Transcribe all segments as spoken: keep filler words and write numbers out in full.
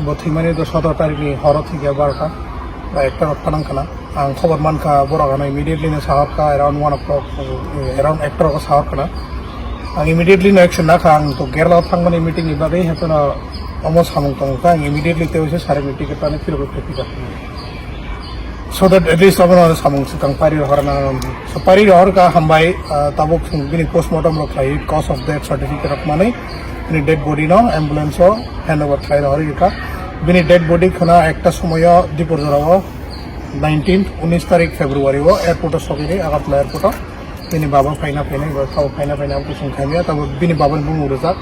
Bo thwimani do sotoro tarikni horo thwikha barota ba ekta rok tanang khana. Ang khobor mankha borok ano immediately no sahorkha around one o'clock, eh, around ekta rok sahorkhana. Ang immediately no action nakha, ang to Kerala thangmani meeting ni bagwi hetono omo samung tongkha, ang immediately tei uaisa sarikni ticket ani philip khe phikha. So that at least abono samung swkang pari rohor na. So pari rohor ka hambai, ah, tabuk bini postmortem rok khlai cause of death certificate rok manwi bini dead body no ambulance o handover khlai rohor ka. Bini dead body khana ekta somoyo Dipur jora o nineteen, unis tarik February o airport o sogini Agartala airport o. Bini baba phaina phaina, bo thao phaina phaina, abo kusung khaimya, tabo bini baba ni bumung rwjak.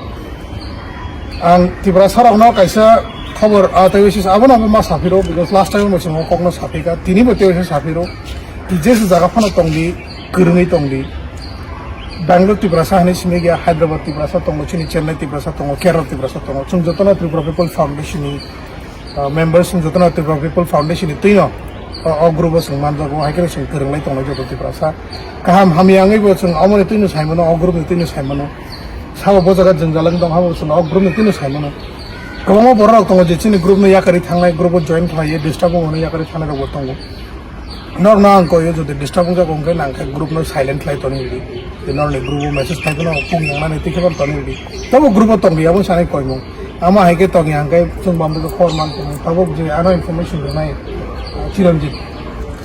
Ang Tiprasa rokno kaisa khobor, ah, tei sis abono abo ma saphiro, because last time bo chwng kokno saphika, tini bo tei saphiro. Jesa jaga phano tongdi, kwrwngwi tongdi. Bangalore Tiprasa hinwi simi gya, Hyderabad Tiprasa tongo, chini Chennai Tiprasa tongo, Kerala Tiprasa tongo. Chwng jotono Tripura People Foundation ni, ah, members chwng jotono Tripura People Foundation ni twino, o, o group o chwng manjago, hai kheno chwng kwrwnglai tongo joto Tiprasa. Kaham hamya wngwi bo chwng omoni twino saimano, o group ni twino saimano. Sabo bo jaga jwngjal wng tong habo chwng o group ni twino saimano. Kwbangma borok rok tongo je chini group no yakarwi thangnai, group o join khlaiwi disturb wngmani yakarwi thangnai rok bo tongo. Norno ang koyo jodi disturb wngkha, wngkhe nang khe group no silent khlai toni di. Je norni group o message phai phano phone nangnani twi khe toni di. Tabo group o tongdi, abo sanai koimung. Ama hai khe tongya hwnkhe chwng bam rwgwi khobor man tongmung. Tabuk je ano information rwnai, Chiranjit.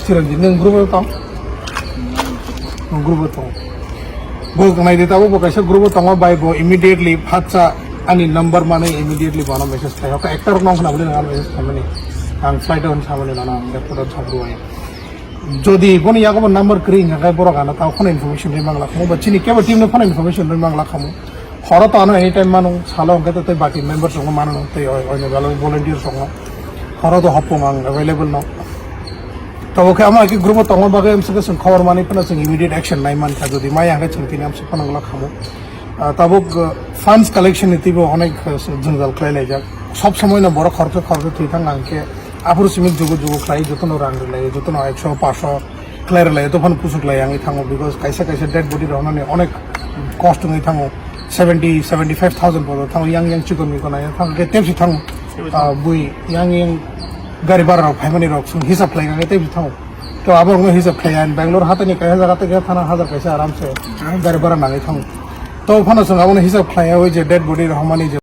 Chiranjit, nwng group o tong? Nwng group o tong. Bo nai di, tabuk bo kaisa group o tongo, bai bo immediately phatsa ani number manwi immediately bono message khai. Hokhe ekta rok nong khna bwlwi nang message khaimani. Ang flight o samani nono ang airport o sabrwai. Jodi boni yago bo number kwrwi wngkha khe borok ano tao phano information rwi mangla khamu, ba chini kebo team no phano information rwi mangla khamu. Horo to ano anytime manu, salo hwnkhe to tei baki members rokno mano, tei oi, oino belai volunteers rokno. Horo to hopung ang available no. Tabo khe amo hai khe group o tongma bagwi amswk khe chwng khobor manwi phano chwng immediate action nai mankha, jodi maya hwnkhe chwng tini amswk phano wngla khamu. Ah, tabuk, ah, funds collection ni twibo onek, ah, jwngjal khlai laijak. Sob somoi no borok khoroksa khoroksa thwi thang ang khe aphuru simi jugo jugo khlai jotono rang rwlai, jotono ekso, paanso khlai rwlai, dophano pusuklai wngwi thango, because kaisa kaisa dead body rok nani onek cost wngwi thango, seventy, seventy five thousand porjont thango, yang yang chikon mikon nai thango, khe tebsi thango, ah, bui yang yang gari bara rok phaimani rok chwng hisab khlai kha khe tebsi thango. To abo rokno hisab khlai ang Bangalore hatani kaisa jaga tei thana hajar kaisa aramse gari bara nangwi thango. To phano chwng abono hisab khlai o je dead body rok hamani je